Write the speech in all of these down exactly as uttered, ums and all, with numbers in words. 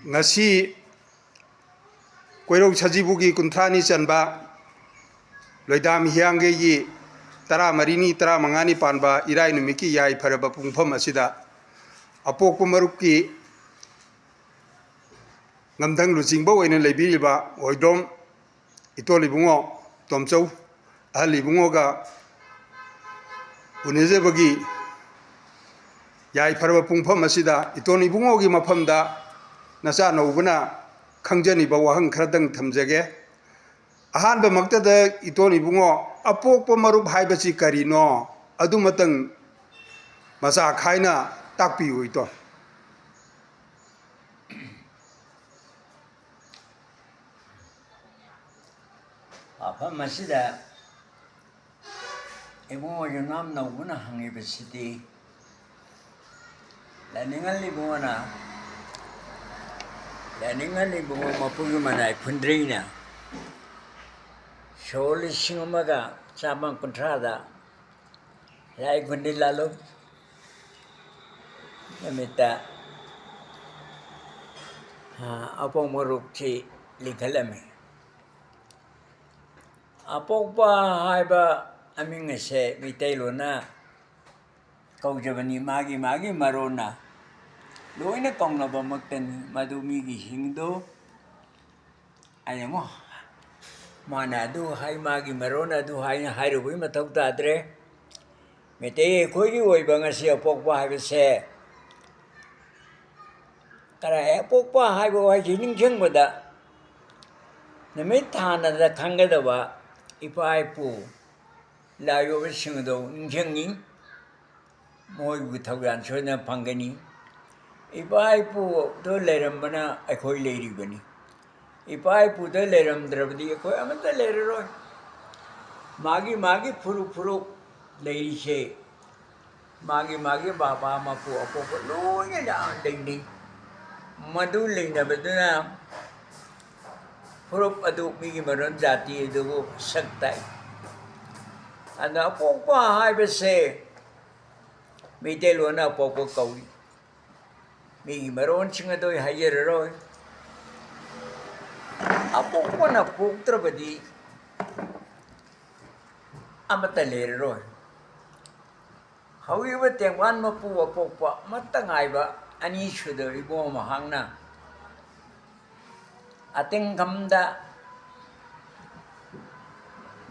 ꯉꯁꯤ ꯀꯣꯏꯔꯧ ꯁꯖꯤꯕꯨꯒꯤ ꯀꯨꯟꯊ꯭ꯔꯥꯅꯤ ꯆꯟꯕ, ꯂꯣꯏꯗꯥꯝ ꯍꯤꯌꯥꯡꯒꯩꯒꯤ ꯇꯔꯥꯃꯔꯤꯅꯤ, ꯇꯔꯥꯃꯉꯥꯅꯤ ꯄꯥꯟꯕ ꯏꯔꯥꯏ ꯅꯨꯃꯤꯠꯀꯤ ꯌꯥꯏꯐꯔꯕ ꯄꯨꯡꯐꯝ ꯑꯁꯤꯗ, ꯑꯄꯣꯛꯄ ꯃꯔꯨꯞꯀꯤ ꯉꯝꯗꯪ ꯂꯨꯆꯤꯡꯕ ꯑꯣꯏꯅ ꯂꯩꯕꯤꯔꯤꯕ ꯑꯣꯏꯗ꯭ꯔꯣꯝ ꯏꯇꯣꯜ ꯏꯕꯨꯡꯉꯣ ꯇꯣꯝꯆꯧ, ꯑꯍꯜ ꯏꯕꯨꯡꯉꯣꯒ ꯎꯅꯖꯕꯒꯤ ꯌꯥꯏꯐꯔꯕ ꯄꯨꯡꯐꯝ ꯑꯁꯤꯗ, ꯏꯇꯣꯟ ꯏꯕꯨꯡꯉꯣꯒꯤ ꯃꯐꯝꯗ ꯅꯆꯥꯅꯧꯕꯅ ꯈꯪꯖꯅꯤꯡꯕ ꯋꯥꯍꯪ ꯈꯔꯗꯪ ꯊꯝꯖꯒꯦ꯫ ꯑꯍꯥꯟꯕꯃꯛꯇꯗ, ꯏꯇꯣꯟ ꯏꯕꯨꯡꯉꯣ, ꯑꯄꯣꯛꯄ ꯃꯔꯨꯞ ꯍꯥꯏꯕꯁꯤ ꯀꯔꯤꯅꯣ? ꯑꯗꯨꯃꯇꯪ ꯃꯆꯥ ꯈꯥꯏꯅ ꯇꯥꯛꯄꯤꯌꯨ, ꯏꯇꯣꯟ꯫ ꯋꯥꯐꯝ ꯑꯁꯤꯗ ꯏꯕꯨꯡꯉꯣ ꯌꯨꯝꯅꯥꯝ ꯅꯧꯕꯅ ꯍꯪꯉꯤꯕꯁꯤꯗꯤ, ꯂꯥꯏꯅꯤꯡꯉꯜ ꯏꯕꯨꯡꯉꯣꯅ, ꯂꯥꯏꯅꯤꯡꯉꯜ ꯏꯕꯨꯡꯉꯣ ꯃꯄꯨꯒꯤ ꯃꯅꯥꯏ ꯐꯨꯟꯗ꯭ꯔꯩꯅ ꯁꯣꯛ ꯂꯤꯁꯤꯡ ꯑꯃꯒ ꯆꯥꯃꯥꯄꯟ ꯀꯨꯟꯊ꯭ꯔꯥꯗ ꯂꯥꯏ ꯒꯨꯟꯗꯤ ꯂꯥꯂꯣꯡ ꯅꯨꯃꯤꯠꯇ, ꯑ, ꯑꯄꯣꯛ ꯃꯔꯨꯞꯁꯤ ꯂꯤꯡꯈꯠꯂꯝꯃꯤ꯫ ꯑꯄꯣꯛꯄ ꯍꯥꯏꯕ ꯃꯃꯤꯡ ꯑꯁꯦ ꯃꯩꯇꯩꯂꯣꯟꯅ ꯀꯧꯖꯕꯅꯤ, ꯃꯥꯒꯤ ꯃꯥꯒꯤ ꯃꯔꯣꯟꯅ ꯂꯣꯏꯅ ꯀꯧꯅꯕꯃꯛꯇꯅꯤ꯫ ꯃꯗꯨ ꯃꯤꯒꯤ ꯍꯤꯡꯗꯣ ꯑꯩꯅ ꯑꯃꯨꯛ ꯃꯥꯅ ꯑꯗꯨ ꯍꯥꯏ, ꯃꯥꯒꯤ ꯃꯔꯣꯟ ꯑꯗꯨ ꯍꯥꯏꯅ ꯍꯥꯏꯔꯨꯕꯒꯤ ꯃꯊꯧ ꯇꯥꯗ꯭ꯔꯦ꯫ ꯃꯩꯇꯩ ꯑꯩꯈꯣꯏꯒꯤ ꯑꯣꯏꯕ ꯉꯁꯤ ꯑꯄꯣꯛꯄ ꯍꯥꯏꯕꯁꯦ, ꯀꯔꯥꯏ ꯑꯄꯣꯛꯄ ꯍꯥꯏꯕ ꯋꯥꯍꯩꯁꯤ ꯅꯤꯡꯁꯤꯡꯕꯗ ꯅꯨꯃꯤꯠ ꯊꯥꯅꯗ ꯈꯪꯒꯗꯕ ꯏꯄꯥ ꯏꯄꯨ ꯂꯥꯏ ꯑꯣꯏꯕꯁꯤꯡ ꯑꯗꯨ ꯅꯤꯡꯁꯤꯡꯉꯤ꯫ ꯃꯣꯏꯕꯨ ꯊꯧꯖꯥꯜ ꯁꯣꯏꯗꯅ ꯐꯪꯒꯅꯤ꯫ ꯏꯄꯥ ꯏꯄꯨꯗꯣ ꯂꯩꯔꯝꯕꯅ ꯑꯩꯈꯣꯏ ꯂꯩꯔꯤꯕꯅꯤ꯫ ꯏꯄꯥ ꯏꯄꯨꯗ ꯂꯩꯔꯝꯗ꯭ꯔꯕꯗꯤ ꯑꯩꯈꯣꯏ ꯑꯃꯠꯇ ꯂꯩꯔꯔꯣꯏ꯫ ꯃꯥꯒꯤ ꯃꯥꯒꯤ ꯐꯨꯔꯨꯞ ꯐꯨꯔꯨꯞ ꯂꯩꯔꯤꯁꯦ, ꯃꯥꯒꯤ ꯃꯥꯒꯤ ꯕꯕꯥ ꯃꯄꯨ ꯑꯄꯣꯛꯄ ꯂꯣꯏꯅ ꯂꯩꯅꯩ꯫ ꯃꯗꯨ ꯂꯩꯅꯕꯗꯨꯅ ꯐꯨꯔꯨꯞ ꯑꯗꯨ, ꯃꯤꯒꯤ ꯃꯔꯣꯟ ꯖꯥꯇꯤ ꯑꯗꯨꯕꯨ ꯁꯛ ꯇꯥꯛꯏ꯫ ꯑꯗ ꯑꯄꯣꯛꯄ ꯍꯥꯏꯕꯁꯦ ꯃꯩꯇꯩꯂꯣꯟꯅ ꯑꯄꯣꯛꯄ ꯀꯧꯏ꯫ ꯃꯤꯒꯤ ꯃꯔꯣꯟꯁꯤꯡ ꯑꯗꯨ ꯑꯩ ꯍꯥꯏꯖꯔꯔꯣꯏ꯫ ꯑꯄꯣꯛꯄꯅ ꯄꯣꯛꯇ꯭ꯔꯕꯗꯤ ꯑꯃꯠꯇ ꯂꯩꯔꯔꯣꯏ꯫ ꯍꯧꯔꯤꯕ ꯇꯦꯡꯕꯥꯟ ꯃꯄꯨ ꯑꯄꯣꯛꯄ ꯑꯃꯠꯇ ꯉꯥꯏꯕ ꯑꯅꯤꯁꯨꯗ ꯏꯕꯣ ꯃꯍꯥꯛꯅ ꯑꯇꯤꯡꯈꯝꯗ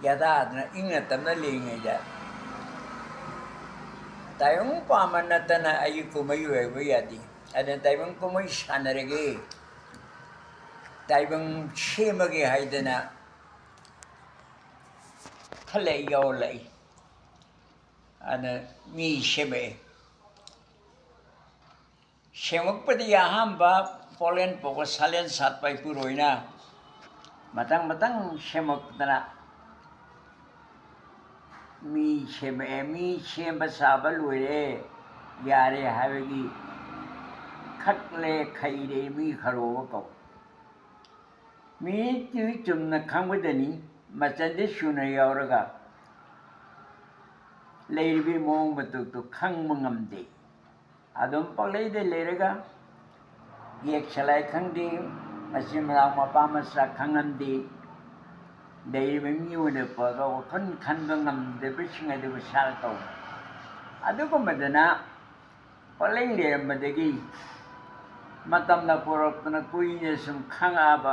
ꯌꯥꯗꯥꯗꯅ ꯏꯪꯅ ꯇꯞꯅ ꯂꯩꯔꯤꯉꯩꯗ ꯇꯥꯏꯕꯪ ꯄꯥꯝꯕ ꯅꯠꯇꯅ ꯑꯩꯒꯤ ꯀꯨꯝꯍꯩ ꯑꯣꯏꯕ ꯌꯥꯗꯦ꯫ ꯑꯗꯨꯅ ꯇꯥꯏꯕꯪ ꯀꯨꯝꯍꯩ ꯁꯥꯟꯅꯔꯒꯦ, ꯇꯥꯏꯕꯪ ꯁꯦꯝꯃꯒꯦ ꯍꯥꯏꯗꯅ ꯈꯜꯂꯛꯏ, ꯌꯥꯎꯔꯂꯛꯏ꯫ ꯑꯗ ꯃꯤ ꯁꯦꯝꯃꯛꯑꯦ꯫ ꯁꯦꯝꯃꯛꯄꯗꯒꯤ ꯑꯍꯥꯟꯕ ꯄꯣꯂꯦꯟ ꯄꯣꯛꯄ ꯁꯥꯂꯦꯟ ꯁꯥꯠꯄ ꯏꯄꯨꯔꯣꯏꯅ ꯃꯊꯪ ꯃꯊꯪ ꯁꯦꯝꯃꯛꯇꯅ ꯃꯤ ꯁꯦꯝꯃꯛꯑꯦ꯫ ꯃꯤ ꯁꯦꯝꯕ ꯁꯥꯕ ꯂꯣꯏꯔꯦ, ꯌꯥꯔꯦ ꯍꯥꯏꯕꯒꯤ ꯈꯛꯂꯦ ꯈꯩꯔꯦ ꯃꯤ ꯈꯔꯣꯕ ꯀꯧ꯫ ꯃꯤꯗꯤ ꯆꯨꯝꯅ ꯈꯪꯕꯗꯅꯤ, ꯃꯆꯟꯗꯤ ꯁꯨꯅ ꯌꯥꯎꯔꯒ ꯂꯩꯔꯤꯕ ꯃꯑꯣꯡ ꯃꯇꯧꯗꯨ ꯈꯪꯕ ꯉꯝꯗꯦ꯫ ꯑꯗꯨꯝ ꯄꯪꯂꯩꯗ ꯂꯩꯔꯒ ꯌꯦꯛ ꯁꯂꯥꯏ ꯈꯪꯗꯦ, ꯃꯆꯤꯟ ꯃꯅꯥꯎ ꯃꯄꯥ ꯃꯆꯥ ꯈꯪꯍꯟꯗꯦ꯫ ꯂꯩꯔꯤꯕ ꯃꯤ ꯑꯣꯏꯅ ꯄꯣꯛꯑꯒ ꯋꯥꯈꯜ ꯈꯟꯕ ꯉꯝꯗꯕꯁꯤꯡ ꯑꯗꯨꯕꯨ ꯁꯥ ꯀꯧꯕ꯫ ꯑꯗꯨꯒꯨꯝꯕꯗꯅ ꯄꯪꯂꯩ ꯂꯩꯔꯝꯕꯗꯒꯤ ꯃꯇꯝꯅ ꯄꯨꯔꯛꯇꯨꯅ ꯀꯨꯏꯅ ꯁꯨꯝ ꯈꯪꯉꯛꯑꯕ,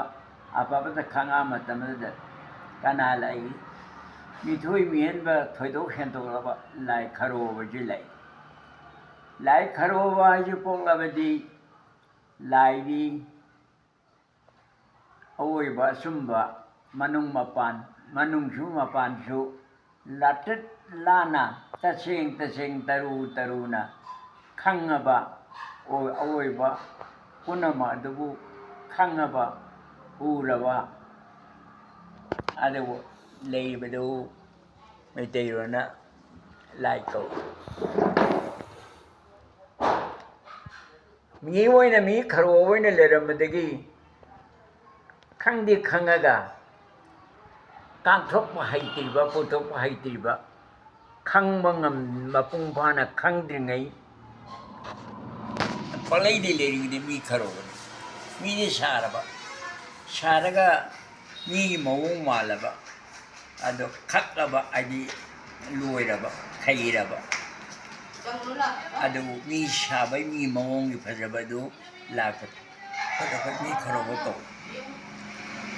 ꯑꯐꯕꯗ ꯈꯪꯉꯛꯑ ꯃꯇꯝꯗꯨꯗ ꯀꯅꯥ ꯂꯥꯛꯏ? ꯃꯤꯊꯣꯏ ꯃꯤꯍꯦꯟꯕ ꯊꯣꯏꯗꯣꯛ ꯍꯦꯟꯗꯣꯛꯂꯕ ꯂꯥꯏ ꯈꯔꯣꯕꯁꯤ ꯂꯥꯛꯏ꯫ ꯂꯥꯏ ꯈꯔꯣꯕ ꯍꯥꯏꯁꯤ ꯄꯣꯛꯂꯕꯗꯤ ꯂꯥꯏꯗꯤ ꯑꯑꯣꯏꯕ ꯑꯆꯨꯝꯕ ꯃꯅꯨꯡ ꯃꯄꯥꯟ, ꯃꯅꯨꯡꯁꯨ ꯃꯄꯥꯟꯁꯨ ꯂꯥꯇ꯭ꯔꯤꯛ ꯂꯥꯅ ꯇꯁꯦꯡ ꯇꯁꯦꯡ ꯇꯔꯨ ꯇꯔꯨꯅ ꯈꯪꯉꯕ, ꯑꯣꯏ-, ꯑꯑꯣꯏꯕ ꯄꯨꯝꯅꯃꯛ ꯑꯗꯨꯕꯨ ꯈꯪꯉꯕ, ꯎꯔꯕ ꯑꯗꯨꯕꯨ ꯂꯩꯕꯗꯨ ꯃꯩꯇꯩꯂꯣꯟꯅ ꯂꯥꯏ ꯀꯧꯏ꯫ ꯃꯤ ꯑꯣꯏꯅ ꯃꯤ ꯈꯔꯣ ꯑꯣꯏꯅ ꯂꯩꯔꯝꯕꯗꯒꯤ ꯈꯪꯗꯤ ꯈꯪꯉꯒ ꯀꯥꯡꯊꯣꯛꯄ ꯍꯩꯇ꯭ꯔꯤꯕ, ꯄꯨꯊꯣꯛꯄ ꯍꯩꯇ꯭ꯔꯤꯕ, ꯈꯪꯕ ꯉꯝ-, ꯃꯄꯨꯡ ꯐꯥꯅ ꯈꯪꯗ꯭ꯔꯤꯉꯩ ꯄꯪꯂꯩꯗꯤ ꯂꯩꯔꯤꯕꯗꯤ ꯃꯤ ꯈꯔꯨꯕꯅꯤ꯫ ꯃꯤꯗꯤ ꯁꯥꯔꯕ, ꯁꯥꯔꯒ ꯃꯤꯒꯤ ꯃꯑꯣꯡ ꯃꯥꯜꯂꯕ, ꯑꯗꯣ ꯈꯛꯂꯕ ꯍꯥꯏꯗꯤ ꯂꯣꯏꯔꯕ, ꯈꯩꯔꯕ, ꯑꯗꯨꯕꯨ ꯃꯤ ꯁꯥꯕꯩ ꯃꯤ ꯃꯑꯣꯡꯒꯤ ꯐꯖꯕꯗꯨ ꯂꯥꯛꯄꯗ ꯈꯔ ꯈꯔ ꯃꯤ ꯈꯔꯧꯕ ꯀꯧꯏ꯫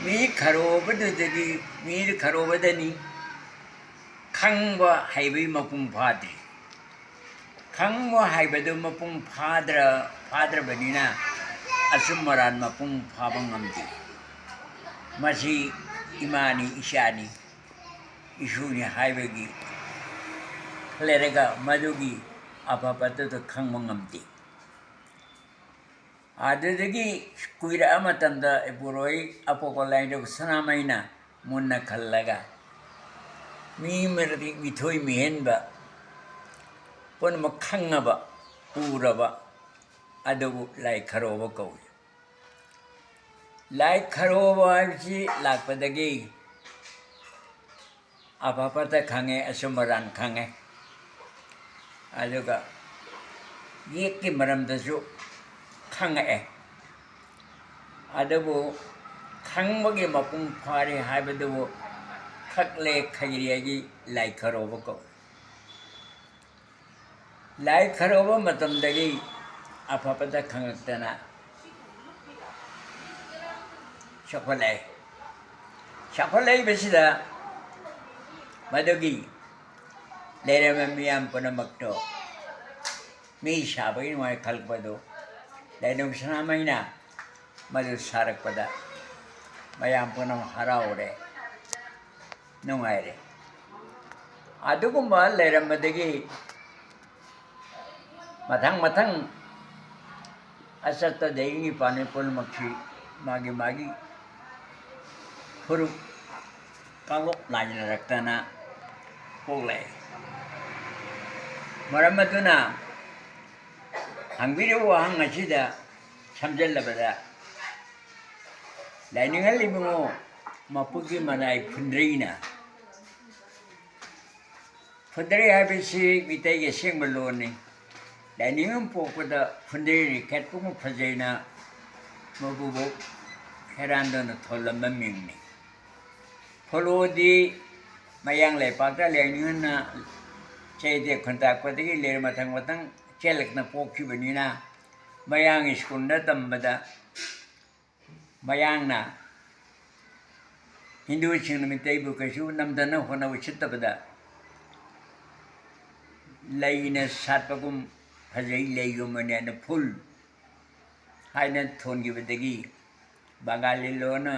ꯃꯤ ꯈꯔꯧꯕꯗꯨꯗꯒꯤ, ꯃꯤ ꯈꯔꯧꯕꯗꯅꯤ ꯈꯪꯕ ꯍꯩꯕꯒꯤ ꯃꯄꯨꯡ ꯐꯥꯗ꯭ꯔꯤ꯫ ꯈꯪꯕ ꯍꯩꯕꯗꯨ ꯃꯄꯨꯡ ꯐꯥꯗ꯭ꯔ-, ꯐꯥꯗ꯭ꯔꯕꯅꯤꯅ ꯑꯆꯨꯝ ꯑꯔꯥꯟ ꯃꯄꯨꯡ ꯐꯥꯕ ꯉꯝꯗꯦ꯫ ꯃꯁꯤ ꯏꯃꯥꯅꯤ, ꯏꯆꯥꯅꯤ, ꯏꯁꯨꯅꯤ ꯍꯥꯏꯕꯒꯤ ꯂꯩꯔꯒ ꯃꯗꯨꯒꯤ ꯑꯐ ꯐꯠꯇꯗꯨ ꯈꯪꯕ ꯉꯝꯗꯦ꯫ ꯑꯗꯨꯗꯒꯤ ꯀꯨꯏꯔꯛꯑ ꯃꯇꯝꯗ ꯏꯄꯨꯔꯣꯏ ꯑꯄꯣꯛꯄ ꯂꯥꯏꯅꯤꯡꯊꯧ ꯁꯅꯥꯃꯍꯤꯅ ꯃꯨꯟꯅ ꯈꯜꯂꯒ ꯃꯤ ꯃꯔꯛꯇꯒꯤ ꯃꯤꯊꯣꯏ ꯃꯤꯍꯦꯟꯕ ꯄꯨꯝꯅꯃꯛ ꯈꯪꯉꯕ, ꯎꯔꯕ ꯑꯗꯨꯕꯨ ꯂꯥꯏ ꯈꯔꯧꯕ ꯀꯧꯏ꯫ ꯂꯥꯏ ꯈꯔꯧꯕ ꯍꯥꯏꯕꯁꯤ ꯂꯥꯛꯄꯗꯒꯤ ꯑꯐ ꯐꯠꯇ ꯈꯪꯉꯦ, ꯑꯆꯨꯝ ꯑꯔꯥꯟ ꯈꯪꯉꯦ, ꯑꯗꯨꯒ ꯌꯦꯛꯀꯤ ꯃꯔꯝꯗꯁꯨ ꯈꯪꯉꯛꯑꯦ꯫ ꯑꯗꯨꯕꯨ ꯈꯪꯕꯒꯤ ꯃꯄꯨꯡ ꯐꯥꯔꯦ ꯍꯥꯏꯕꯗꯨꯕꯨ ꯈꯛꯂꯦ ꯈꯩꯔꯦꯒꯤ ꯂꯥꯏ ꯈꯔꯧꯕ ꯀꯧꯏ꯫ ꯂꯥꯏ ꯈꯔꯧꯕ ꯃꯇꯝꯗꯒꯤ ꯑꯐ ꯐꯠꯇ ꯈꯪꯉꯛꯇꯅ ꯆꯥꯎꯈꯠꯂꯛꯑꯦ꯫ ꯆꯥꯎꯈꯠꯂꯛꯏꯕꯁꯤꯗ ꯃꯗꯨꯒꯤ ꯂꯩꯔꯝꯕ ꯃꯤꯌꯥꯝ ꯄꯨꯝꯅꯃꯛꯇꯣ ꯃꯤ ꯁꯥꯕꯒꯤ ꯅꯨꯡꯉꯥꯏ ꯈꯜꯂꯛꯄꯗꯨ ꯂꯥꯏꯅꯤꯡꯊꯧ ꯁꯅꯥꯃꯍꯤꯅ ꯃꯗꯨ ꯁꯥꯔꯛꯄꯗ ꯃꯌꯥꯝ ꯄꯨꯝꯅꯃꯛ ꯍꯔꯥꯎꯔꯦ, ꯅꯨꯡꯉꯥꯏꯔꯦ꯫ ꯑꯗꯨꯒꯨꯝꯕ ꯂꯩꯔꯝꯕꯗꯒꯤ ꯃꯊꯪ ꯃꯊꯪ ꯑꯆꯠꯇꯗꯒꯤ ꯄꯥꯟꯕ ꯄꯨꯝꯅꯃꯛꯁꯤ ꯃꯥꯒꯤ ꯃꯥꯒꯤ ꯐꯨꯔꯨꯞ ꯀꯥꯡꯂꯨꯞ ꯅꯥꯏꯅꯔꯛꯇꯅ ꯄꯣꯛꯂꯛꯑꯦ꯫ ꯃꯔꯝ ꯑꯗꯨꯅ ꯍꯪꯕꯤꯔꯤꯕ ꯋꯥꯍꯪ ꯑꯁꯤꯗ ꯁꯝꯖꯜꯂꯕꯗ, ꯂꯥꯏꯅꯤꯡꯍꯜ ꯏꯕꯨꯡꯉꯣ ꯃꯄꯨꯒꯤ ꯃꯅꯥꯏ ꯐꯨꯟꯗ꯭ꯔꯩꯅ, ꯐꯨꯟꯗ꯭ꯔꯩ ꯍꯥꯏꯕꯁꯤ ꯃꯤꯇꯩꯒꯤ ꯑꯁꯦꯡꯕ ꯂꯣꯟꯅꯤ꯫ ꯂꯥꯏꯅꯤꯡ ꯑꯃ ꯄꯣꯛꯄꯗ ꯐꯨꯟꯗ꯭ꯔꯩ ꯔꯤꯈꯦꯠꯄꯒꯨꯝ ꯐꯖꯩꯅ ꯃꯕꯨꯕꯣꯛ ꯍꯦꯔꯥꯟꯗꯨꯅ ꯊꯣꯜꯂꯝꯕ ꯃꯤꯡꯅꯤ꯫ ꯐꯣꯂꯣꯗꯤ ꯃꯌꯥꯡ ꯂꯩꯄꯥꯛꯇ ꯂꯥꯏꯅꯤꯡꯅ ꯆꯩꯗꯦ ꯈꯨꯟꯇꯥꯛꯄꯗꯒꯤ ꯂꯩꯔ ꯃꯊꯪ ꯃꯊꯪ ꯆꯦꯜꯂꯛꯇꯅ ꯄꯣꯛꯈꯤꯕꯅꯤꯅ, ꯃꯌꯥꯡ ꯁ꯭ꯀꯨꯜꯗ ꯇꯝꯕꯗ ꯃꯌꯥꯡꯅ ꯍꯤꯟꯗꯨꯁꯤꯡꯅ ꯃꯤꯇꯩꯕꯨ ꯀꯩꯁꯨ ꯅꯝꯗꯅ ꯍꯣꯠꯅ ꯎꯁꯤꯠꯇꯕꯗ, ꯂꯩꯅ ꯁꯥꯠꯄꯒꯨꯝ ꯐꯖꯩ, ꯂꯩꯒꯨꯝꯕꯅꯦꯅ ꯐꯨꯜ ꯍꯥꯏꯅ ꯊꯣꯟꯈꯤꯕꯗꯒꯤ, ꯕꯪꯒꯥꯂꯤ ꯂꯣꯟꯅ,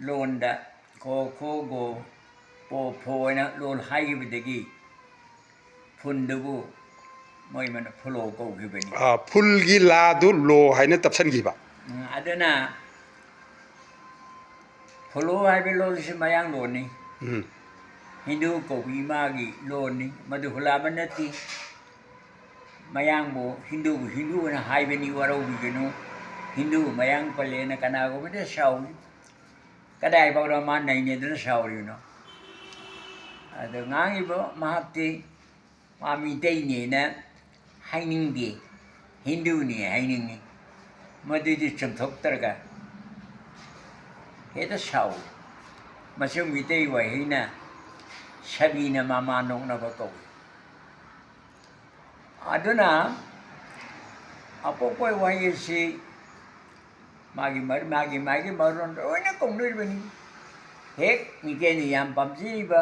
ꯂꯣꯟꯗ ꯈꯣ ꯈꯣ ꯒꯣ ꯄꯣ ꯐꯣ ꯍꯥꯏꯅ ꯂꯣꯟ ꯍꯥꯏꯈꯤꯕꯗꯒꯤ ꯐꯨꯟꯗꯨꯕꯨ ꯃꯣꯏ ꯃꯅ ꯐꯨꯂꯣ ꯀꯧꯈꯤꯕꯅꯤ꯫ ꯑꯥ, ꯐꯨꯜꯒꯤ ꯂꯥꯗꯨ ꯂꯣ ꯍꯥꯏꯅ ꯇꯞꯁꯟꯈꯤꯕ꯫ ꯎꯝ, ꯑꯗꯨꯅ ꯐꯣꯂꯣ ꯍꯥꯏꯕ ꯂꯣꯟꯁꯤ ꯃꯌꯥꯡ ꯂꯣꯟꯅꯤ꯫ ꯎꯝ꯫ ꯍꯤꯟꯗꯨ ꯀꯧꯕꯤ ꯃꯥꯒꯤ ꯂꯣꯟꯅꯤ꯫ ꯃꯗꯨ ꯍꯨꯂꯥꯕ ꯅꯠꯇꯦ꯫ ꯃꯌꯥꯡꯕꯨ ꯍꯤꯟꯗꯨꯕꯨ ꯍꯤꯟꯗꯨ ꯑꯅ ꯍꯥꯏꯕꯅꯤ, ꯋꯥꯔꯧꯕꯤꯒꯅꯨ꯫ ꯍꯤꯟꯗꯨ ꯃꯌꯥꯡ ꯄꯜꯂꯦꯅ ꯀꯅꯥꯒꯨꯝꯕꯗ ꯁꯥꯎꯏ꯫ ꯀꯗꯥꯏꯐꯥꯎꯗ ꯃꯥ ꯅꯩꯅꯗꯅ ꯁꯥꯎꯔꯤꯕꯅꯣ? ꯑꯗꯣ ꯉꯥꯡꯉꯤꯕ ꯃꯍꯥꯛꯇꯤ ꯃꯥ ꯃꯤꯇꯩꯅꯦꯅ ꯍꯥꯏꯅꯤꯡꯗꯦ, ꯍꯤꯟꯗꯨꯅꯤ ꯍꯥꯏꯅꯤꯡꯉꯤ꯫ ꯃꯗꯨꯗꯤ ꯆꯨꯝꯊꯣꯛꯇ꯭ꯔꯒ ꯍꯦꯛꯇ ꯁꯥꯎꯏ꯫ ꯃꯁꯤ ꯃꯤꯇꯩ ꯋꯥꯍꯩꯅ ꯁꯕꯤꯅ ꯃꯃꯥ ꯅꯣꯛꯅꯕ ꯀꯧꯏ꯫ ꯑꯗꯨꯅ ꯑꯄꯣꯛꯄ ꯋꯥꯍꯩ ꯑꯁꯤ ꯃꯥꯒꯤ ꯃꯔ-, ꯃꯥꯒꯤ, ꯃꯥꯒꯤ ꯃꯔꯣꯟ ꯂꯣꯏꯅ ꯀꯧꯅꯔꯤꯕꯅꯤ꯫ ꯍꯦꯛ ꯃꯤꯇꯩꯅ ꯌꯥꯝ ꯄꯥꯝꯖꯔꯤꯕ,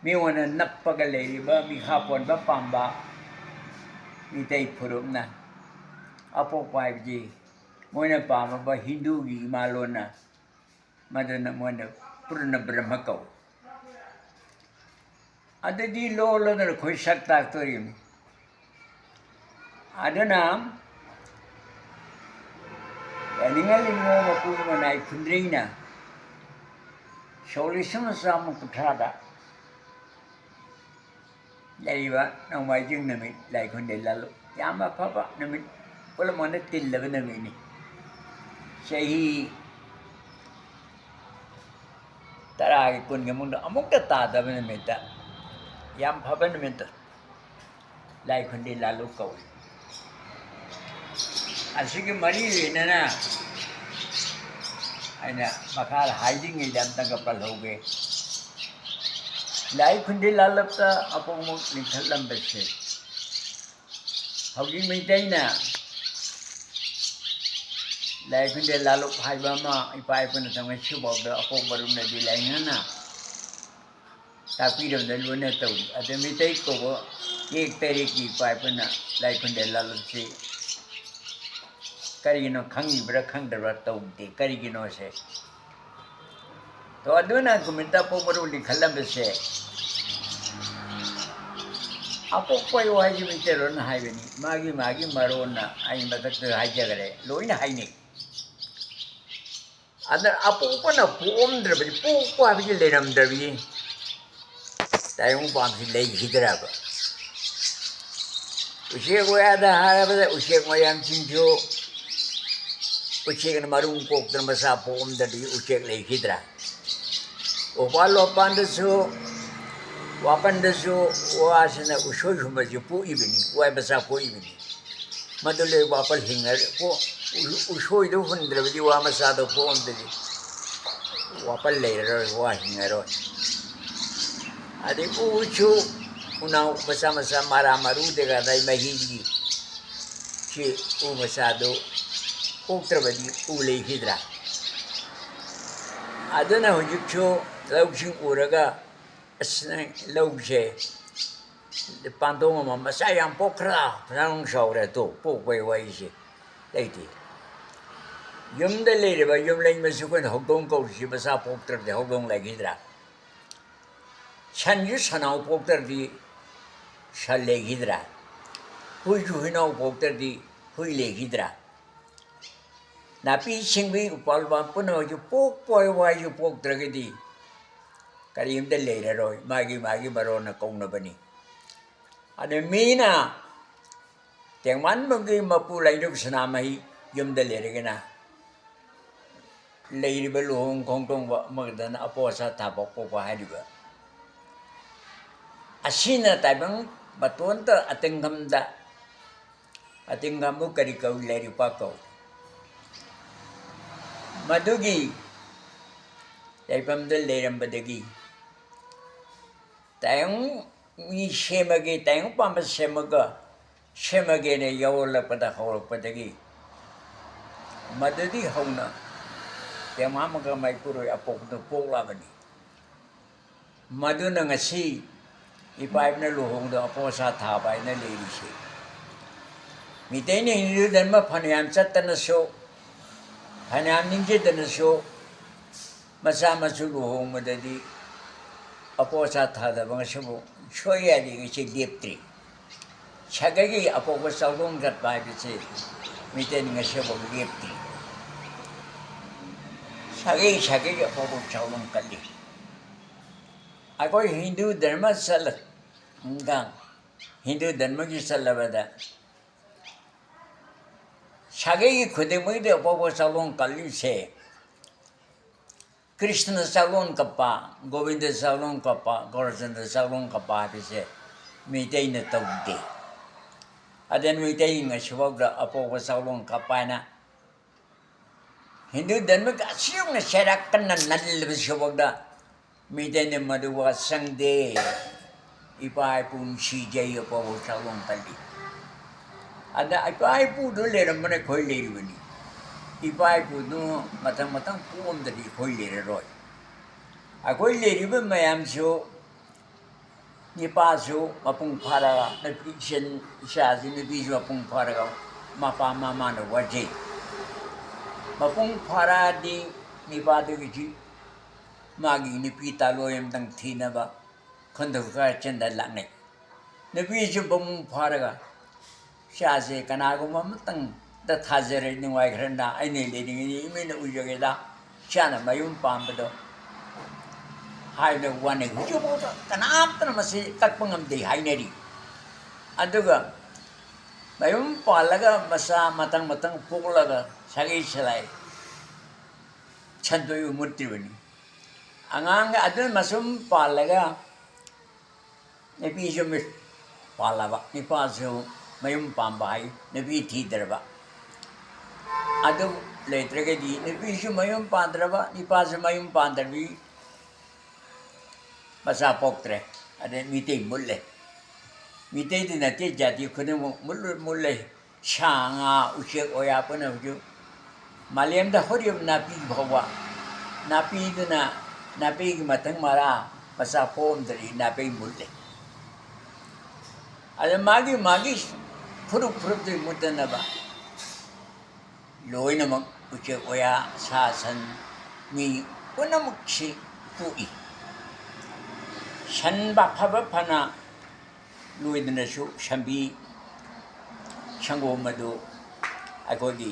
ꯃꯤꯉꯣꯟꯗ ꯅꯞꯄꯒ ꯂꯩꯔꯤꯕ ꯃꯤꯈꯥ ꯄꯣꯟꯕ ꯄꯥꯝꯕ ꯃꯤꯇꯩ ꯐꯨꯔꯨꯞꯅ ꯑꯄꯣꯛꯄ ꯍꯥꯏꯕꯗꯤ ꯃꯣꯏꯅ ꯄꯥꯝꯃꯕ ꯍꯤꯟꯗꯨꯒꯤ ꯏꯃꯥꯂꯣꯟꯅ, ꯃꯗꯨꯅ ꯃꯣꯏꯅ ꯄꯨꯔꯅ ꯕ꯭ꯔꯍ꯭ꯃ ꯀꯧꯏ꯫ ꯑꯗꯨꯗꯤ ꯂꯣꯜ ꯑꯗꯨꯅ ꯑꯩꯈꯣꯏ ꯁꯛ ꯇꯥꯛꯇꯣꯔꯤꯕꯅꯤ꯫ ꯑꯗꯨꯅ ꯌꯥꯅꯤꯡꯉ ꯂꯤꯡꯉꯣ ꯃꯄꯨ ꯃꯅꯥꯏ ꯐꯨꯟꯗ꯭ꯔꯩꯅ ꯁꯣꯛ ꯂꯤꯁꯤꯡ ꯑꯃ ꯆꯥꯝꯃ ꯀꯨꯟꯊ꯭ꯔꯥꯗ ꯂꯩꯔꯤꯕ ꯅꯣꯡꯃꯥꯏꯖꯤꯡ ꯅꯨꯃꯤꯠ ꯂꯥꯏꯈꯨꯟꯗꯩ ꯂꯥꯂꯨ ꯌꯥꯝ ꯑꯐꯕ ꯅꯨꯃꯤꯠ ꯄꯨꯝꯅꯃꯛꯅ ꯇꯤꯜꯂꯕ ꯅꯨꯃꯤꯠꯅꯤ꯫ ꯆꯍꯤ ꯇꯔꯥꯒꯤ ꯀꯨꯟꯒꯤ ꯃꯅꯨꯡꯗ ꯑꯃꯨꯛꯇ ꯇꯥꯗꯕ ꯅꯨꯃꯤꯠꯇ, ꯌꯥꯝ ꯐꯕ ꯅꯨꯃꯤꯠꯇ ꯂꯥꯏꯈꯨꯟꯗꯦ ꯂꯥꯂꯣꯞ ꯀꯧꯏ꯫ ꯑꯁꯤꯒꯤ ꯃꯔꯤ ꯂꯩꯅꯅ ꯑꯩꯅ ꯃꯈꯥꯗ ꯍꯥꯏꯗ꯭ꯔꯤꯉꯩꯗ ꯑꯝꯇꯪꯒ ꯄꯜꯍꯧꯒꯦ꯫ ꯂꯥꯏꯈꯨꯟꯗꯦ ꯂꯥꯂꯣꯞꯇ ꯑꯄꯣꯛꯃꯛ ꯂꯤꯡꯈꯠꯂꯝꯕꯁꯦ ꯍꯧꯖꯤꯛ ꯃꯩꯇꯩꯅ ꯂꯥꯏꯈꯨꯟꯗꯦ ꯂꯥꯂꯣꯞ ꯍꯥꯏꯕ ꯑꯃ ꯏꯄꯥ ꯏꯄꯨꯅ ꯇꯧꯉꯩ ꯁꯤꯐꯥꯎꯗ ꯑꯄꯣꯛ ꯃꯔꯨꯝꯅꯗꯤ ꯂꯥꯏꯅꯅ ꯇꯥꯛꯄꯤꯔꯕꯗ ꯂꯣꯏꯅ ꯇꯧꯏ꯫ ꯑꯗ ꯃꯩꯇꯩ ꯀꯧꯕ ꯌꯦꯛ ꯇꯔꯦꯠꯀꯤ ꯏꯄꯥ ꯏꯄꯨꯅ ꯂꯥꯏꯈꯨꯟꯗꯦ ꯂꯥꯂꯣꯞꯁꯤ ꯀꯔꯤꯒꯤꯅꯣ ꯈꯪꯉꯤꯕ꯭ꯔꯥ ꯈꯪꯗꯕ꯭ꯔꯥ ꯇꯧꯗꯦ꯫ ꯀꯔꯤꯒꯤꯅꯣꯁꯦ? ꯇꯣ ꯑꯗꯨꯅ ꯀꯨꯃꯤꯠꯇ ꯑꯄꯣꯛ ꯃꯔꯨ ꯂꯤꯡꯈꯠꯂꯝꯕꯁꯦ ꯑꯄꯣꯛꯄ ꯍꯥꯏꯁꯤ ꯃꯩꯇꯩꯂꯣꯟꯅ ꯍꯥꯏꯕꯅꯤ꯫ ꯃꯥꯒꯤ ꯃꯥꯒꯤ ꯃꯔꯣꯟꯅ ꯑꯩ ꯃꯊꯛꯇ ꯍꯥꯏꯖꯈ꯭ꯔꯦ, ꯂꯣꯏꯅ ꯍꯥꯏꯅꯩ꯫ ꯑꯗ ꯑꯄꯣꯛꯄꯅ ꯄꯣꯛꯑꯝꯗ꯭ꯔꯕꯗꯤ, ꯄꯣꯛꯄ ꯍꯥꯏꯕꯁꯤ ꯂꯩꯔꯝꯗ꯭ꯔꯕꯗꯤ ꯇꯥꯏꯕꯪꯄꯥꯟꯁꯤ ꯂꯩꯈꯤꯗ꯭ꯔꯕ? ꯎꯆꯦꯛ ꯋꯥꯌꯥꯗ ꯍꯥꯏꯔꯕꯗ ꯎꯆꯦꯛ ꯃꯌꯥꯝꯁꯤꯡꯁꯨ ꯎꯆꯦꯛꯅ ꯃꯔꯨꯝ ꯀꯣꯛꯇꯅ ꯃꯆꯥ ꯄꯣꯛꯑꯝꯗ꯭ꯔꯗꯤ ꯎꯆꯦꯛ ꯂꯩꯈꯤꯗ꯭ꯔꯥ? ꯎꯄꯥꯜ ꯋꯥꯄꯥꯟꯗꯁꯨ, ꯋꯥꯄꯟꯗꯁꯨ ꯋꯥꯁꯤꯅ ꯎꯁꯣꯏ ꯁꯨꯝꯕꯁꯤ ꯄꯣꯛꯏꯕꯅꯤ, ꯋꯥ ꯃꯆꯥ ꯄꯣꯛꯏꯕꯅꯤ꯫ ꯃꯗꯨ ꯂꯩ ꯋꯥꯄꯜ ꯍꯤꯡꯉ-, ꯀꯣ-, ꯎ-, ꯎꯁꯣꯏꯗꯨ ꯍꯨꯟꯗ꯭ꯔꯕꯗꯤ ꯋꯥ ꯃꯆꯥꯗꯣ ꯄꯣꯛꯑꯝꯗꯗꯤ ꯋꯥꯄꯜ ꯂꯩꯔꯔꯣꯏ, ꯋꯥ ꯍꯤꯡꯉꯔꯣꯏ꯫ ꯑꯗꯩ ꯎꯁꯨ ꯎꯅꯥꯎ ꯃꯆꯥ ꯃꯆꯥ ꯃꯔꯥ ꯃꯔꯨꯗꯒ ꯑꯗꯩ ꯃꯍꯤꯒꯤ ꯁꯤ ꯎ ꯃꯆꯥꯗꯨ ꯀꯣꯛꯇ꯭ꯔꯕꯗꯤ ꯎ ꯂꯩꯈꯤꯗ꯭ꯔꯥ? ꯑꯗꯨꯅ ꯍꯧꯖꯤꯛꯁꯨ ꯂꯧꯁꯤꯡ ꯎꯔꯒ, "ꯑꯁ, ꯅꯪ ꯂꯧꯁꯦ ꯄꯥꯟꯗꯣꯡ ꯑꯃ ꯃꯆꯥ ꯌꯥꯝ ꯄꯣꯛꯈ꯭ꯔꯥ? ꯐꯅꯌꯥꯝ ꯆꯥꯎꯔꯦ꯫ ꯑꯗꯣ ꯄꯣꯛꯄꯩ ꯋꯥꯔꯤꯁꯦ ꯂꯩꯇꯦ꯫ ꯌꯨꯝꯗ ꯂꯩꯔꯤꯕ ꯌꯨꯝꯂꯩ ꯃꯆꯨ ꯑꯩꯈꯣꯏꯅ ꯍꯧꯗꯣꯡ ꯀꯧꯔꯤꯁꯤ ꯃꯆꯥ ꯄꯣꯛꯇ꯭ꯔꯗꯤ ꯍꯧꯗꯣꯡ ꯂꯩꯈꯤꯗ꯭ꯔꯥ? ꯁꯟꯁꯨ ꯁꯟꯅꯥꯎ ꯄꯣꯛꯇ꯭ꯔꯗꯤ ꯁꯟ ꯂꯩꯈꯤꯗ꯭ꯔꯥ? ꯍꯨꯏꯁꯨ ꯍꯨꯏꯅꯥꯎ ꯄꯣꯛꯇ꯭ꯔꯗꯤ ꯍꯨꯏ ꯂꯩꯈꯤꯗ꯭ꯔꯥ?" ꯅꯥꯄꯤ ꯁꯤꯡꯕꯤ ꯎꯄꯥꯜ ꯋꯥꯄꯥꯜ ꯄꯨꯝꯅꯃꯛꯁꯨ ꯄꯣꯛꯄ ꯍꯥꯏꯕ ꯋꯥꯍꯩꯁꯨ ꯄꯣꯛꯇ꯭ꯔꯒꯗꯤ ꯀꯔꯤꯝꯇ ꯂꯩꯔꯔꯣꯏ꯫ ꯃꯥꯒꯤ ꯃꯥꯒꯤ ꯃꯔꯣꯟꯅ ꯀꯧꯅꯕꯅꯤ꯫ ꯑꯗꯨ ꯃꯤꯅ ꯇꯦꯡꯕꯥꯟꯕꯝꯒꯤ ꯃꯄꯨ ꯂꯩꯔꯨꯕ ꯁꯅꯥꯃꯍꯤ ꯌꯨꯝꯗ ꯂꯩꯔꯒꯅ ꯂꯩꯔꯤꯕ ꯂꯨꯍꯣꯡ ꯈꯣꯡꯗꯣꯡꯕ ꯑꯃꯈꯛꯇꯅ ꯑꯄꯣ ꯑꯁꯥ ꯊꯥꯕ ꯄꯣꯛꯄ ꯍꯥꯏꯔꯤꯕ ꯑꯁꯤꯅ ꯇꯥꯏꯕꯪ ꯃꯇꯣꯟꯇ ꯑꯇꯤꯡꯈꯝꯗ, ꯑꯇꯤꯡꯈꯝꯕꯨ ꯀꯔꯤ ꯀꯧꯏ? ꯂꯥꯏꯔꯤꯛꯄꯥꯛ ꯀꯧꯏ꯫ ꯃꯗꯨꯒꯤ ꯂꯩꯐꯝꯗ ꯂꯩꯔꯝꯕꯗꯒꯤ ꯇꯥꯏꯕꯪ ꯃꯤ ꯁꯦꯝꯃꯒꯦ, ꯇꯥꯏꯕꯪ ꯄꯥꯟꯕ ꯁꯦꯝꯃꯒ, ꯁꯦꯝꯃꯒꯦꯅ ꯌꯥꯎꯔꯛꯄꯗ ꯍꯧꯔꯛꯄꯗꯒꯤ ꯃꯗꯨꯗꯤ ꯍꯧꯅ ꯇꯦꯡꯃꯥꯃꯒ ꯃꯩꯀꯨꯔꯣꯏ ꯑꯄꯣꯛꯄꯗ ꯄꯣꯛꯂꯕꯅꯤ꯫ ꯃꯗꯨꯅ ꯉꯁꯤ ꯏꯄꯥ ꯏꯄꯨꯅ ꯂꯨꯍꯣꯡꯗ ꯑꯄꯣꯁꯥ ꯊꯥꯕ ꯍꯥꯏꯅ ꯂꯩꯔꯤꯁꯦ꯫ ꯃꯤꯇꯩꯅ ꯍꯤꯟꯗꯨ ꯙꯔꯃ ꯐꯅꯌꯥꯝ ꯆꯠꯇꯅꯁꯨ, ꯐꯅꯌꯥꯝ ꯅꯤꯡꯖꯗꯅꯁꯨ, ꯃꯆꯥ ꯃꯁꯨ ꯂꯨꯍꯣꯡꯕꯗꯗꯤ ꯑꯄꯣꯁꯥ ꯊꯥꯗꯕ ꯉꯁꯤꯕꯨ ꯁꯣꯏ ꯌꯥꯗꯦ, ꯉꯁꯤ ꯂꯦꯞꯇ꯭ꯔꯤ꯫ ꯁꯥꯒꯩꯒꯤ ꯑꯄꯣꯛꯄ ꯆꯥꯎꯂꯣꯟ ꯀꯠꯄ ꯍꯥꯏꯕꯁꯤ ꯃꯤꯇꯩꯅ ꯉꯁꯤꯐꯥꯎ ꯂꯦꯞꯇ꯭ꯔꯤ꯫ ꯁꯥꯒꯩ ꯁꯥꯒꯩꯒꯤ ꯑꯄꯣꯛꯄ ꯆꯥꯎꯂꯣꯟ ꯀꯠꯂꯤ꯫ ꯑꯩꯈꯣꯏ ꯍꯤꯟꯗꯨ ꯙꯔꯃ ꯆꯠꯂꯒ, ꯍꯤꯟꯗꯨ ꯙꯔꯃꯒꯤ ꯆꯠꯂꯕꯗ ꯁꯥꯒꯩꯒꯤ ꯈꯨꯗꯤꯡꯃꯛꯇ ꯑꯄꯣꯛꯄ ꯆꯥꯎꯂꯣꯟ ꯀꯠꯂꯤꯁꯦ, ꯀ꯭ꯔꯤꯁꯅ ꯆꯥꯛꯂꯣꯟ ꯀꯞꯄ, ꯒꯣꯕꯤꯟꯗ ꯆꯥꯛꯂꯣꯟ ꯀꯞꯄ, ꯒꯣꯔꯆꯟꯗ ꯆꯥꯛꯂꯣꯟ ꯀꯞꯄ ꯍꯥꯏꯕꯁꯦ ꯃꯤꯇꯩꯅ ꯇꯧꯗꯦ꯫ ꯑꯗꯨꯅ ꯃꯤꯇꯩ ꯉꯁꯤꯐꯥꯎꯗ ꯑꯄꯣꯛꯄ ꯆꯥꯛꯂꯣꯟ ꯀꯞꯄ ꯍꯥꯏꯅ ꯍꯤꯟꯗꯨ ꯙꯔꯃꯒꯤ ꯑꯁꯤ ꯌꯧꯅ ꯆꯩꯔꯥꯛ ꯀꯟꯅ ꯅꯜꯂꯕꯁꯤꯐꯥꯎꯗ ꯃꯤꯇꯩꯅ ꯃꯗꯨ ꯋꯥ ꯆꯪꯗꯦ꯫ ꯏꯄꯥ ꯏꯄꯨ ꯅꯨꯡꯁꯤꯖꯩ, ꯑꯄꯣꯛꯄ ꯆꯥꯛꯂꯣꯟ ꯀꯜꯂꯤ꯫ ꯑꯗ ꯏꯄꯥ ꯏꯄꯨꯗꯨ ꯂꯩꯔꯝꯕꯅ ꯑꯩꯈꯣꯏ ꯂꯩꯔꯤꯕꯅꯤ꯫ ꯏꯄꯥ ꯏꯄꯨꯗꯨ ꯃꯊꯪ ꯃꯊꯪ ꯄꯣꯛꯑꯝꯗꯗꯤ ꯑꯩꯈꯣꯏ ꯂꯩꯔꯔꯣꯏ꯫ ꯑꯩꯈꯣꯏ ꯂꯩꯔꯤꯕ ꯃꯌꯥꯝꯁꯨ ꯅꯤꯄꯥꯁꯨ ꯃꯄꯨꯡ ꯐꯥꯔꯒ, ꯅꯨꯄꯤ ꯏꯆꯟ ꯏꯆꯥꯁꯤ ꯅꯨꯄꯤꯁꯨ ꯃꯄꯨꯡ ꯐꯥꯔꯒ ꯃꯄꯥ ꯃꯃꯥꯅ ꯋꯥꯖꯩ꯫ ꯃꯄꯨꯡ ꯐꯥꯔꯛꯑꯗꯤ ꯅꯤꯄꯥꯗꯨꯒꯤꯗꯤ ꯃꯥꯒꯤ ꯅꯨꯄꯤ ꯇꯥꯂꯣꯏ ꯑꯃꯇꯪ ꯊꯤꯅꯕ ꯈꯨꯟꯗ ꯈꯔ ꯆꯦꯟꯗ ꯂꯥꯛꯅꯩ꯫ ꯅꯨꯄꯤꯁꯨ ꯃꯄꯨꯡ ꯐꯥꯔꯒ ꯏꯆꯥꯁꯦ ꯀꯅꯥꯒꯨꯝꯕ ꯑꯃꯇꯪꯗ ꯊꯥꯖꯔꯦ, ꯅꯨꯡꯉꯥꯏꯈ꯭ꯔꯦꯅ ꯑꯩꯅ ꯂꯩꯅꯤꯡꯉꯤꯅꯤ, ꯏꯃꯩꯅ ꯎꯖꯒꯦꯗ ꯏꯆꯥꯅ ꯃꯌꯨꯝ ꯄꯥꯟꯕꯗꯣ ꯍꯥꯏꯅ ꯋꯥꯅꯩ꯫ ꯍꯧꯖꯤꯛꯐꯥꯎꯗ ꯀꯅꯥꯝꯇꯅ ꯃꯁꯤ ꯀꯛꯄ ꯉꯝꯗꯦ ꯍꯥꯏꯅꯔꯤ꯫ ꯑꯗꯨꯒ ꯃꯌꯨꯝ ꯄꯥꯜꯂꯒ ꯃꯆꯥ ꯃꯊꯪ ꯃꯊꯪ ꯄꯣꯛꯂꯒ ꯁꯥꯒꯩ ꯁꯂꯥꯏ ꯁꯟꯗꯣꯛꯏꯕ ꯃꯨꯠꯇ꯭ꯔꯤꯕꯅꯤ꯫ ꯑꯉꯥꯡ ꯑꯗꯨꯅ ꯃꯁꯨꯝ ꯄꯥꯜꯂꯒ ꯅꯨꯄꯤꯁꯨ ꯃꯤ-, ꯄꯥꯜꯂꯕ, ꯅꯨꯄꯥꯁꯨ ꯃꯌꯨꯝ ꯄꯥꯟꯕ ꯍꯥꯏ, ꯅꯨꯄꯤ ꯊꯤꯗ꯭ꯔꯕ꯫ ꯑꯗꯨ ꯂꯩꯇ꯭ꯔꯒꯗꯤ ꯅꯨꯄꯤꯁꯨ ꯃꯌꯨꯝ ꯄꯥꯟꯗ꯭ꯔꯕ, ꯅꯨꯄꯥꯁꯨ ꯃꯌꯨꯝ ꯄꯥꯟꯗ꯭ꯔꯕꯤ ꯃꯆꯥ ꯄꯣꯛꯇ꯭ꯔꯦ꯫ ꯑꯗꯩ ꯃꯤꯇꯩ ꯃꯨꯠꯂꯦ꯫ ꯃꯤꯇꯩꯗ ꯅꯠꯇꯦ, ꯖꯥꯇꯤ ꯈꯨꯗꯤꯡꯃꯛ ꯃꯨꯠꯂꯨ-, ꯃꯨꯠꯂꯦ꯫ ꯁꯥ ꯉꯥ, ꯎꯆꯦꯛ ꯋꯥꯌꯥ ꯄꯨꯝꯅꯃꯛꯁꯨ, ꯃꯥꯂꯦꯝꯗ ꯍꯧꯔꯤꯕ ꯅꯥꯄꯤ ꯐꯥꯎꯕ, ꯅꯥꯄꯤꯗꯨꯅ, ꯅꯥꯄꯤꯒꯤ ꯃꯊꯪ ꯃꯔꯥ ꯃꯆꯥ ꯄꯣꯛꯑꯝꯗ꯭ꯔꯗꯤ ꯅꯥꯄꯤ ꯃꯨꯠꯂꯦ꯫ ꯑꯗ ꯃꯥꯒꯤ, ꯃꯥꯒꯤ ꯐꯨꯔꯨꯞ ꯐꯨꯔꯨꯞꯇꯨꯒꯤ ꯃꯨꯠꯇꯅꯕ ꯂꯣꯏꯅꯃꯛ ꯎꯆꯦꯛ ꯋꯥꯌꯥ, ꯁꯥ ꯁꯟ, ꯃꯤ ꯄꯨꯝꯅꯃꯛꯁꯤ ꯄꯣꯛꯏ꯫ ꯁꯟ ꯐꯕ ꯐꯅ ꯂꯣꯏꯗꯅꯁꯨ ꯁꯟꯕꯤ ꯁꯪꯒꯣꯝ ꯑꯗꯨ ꯑꯩꯈꯣꯏꯒꯤ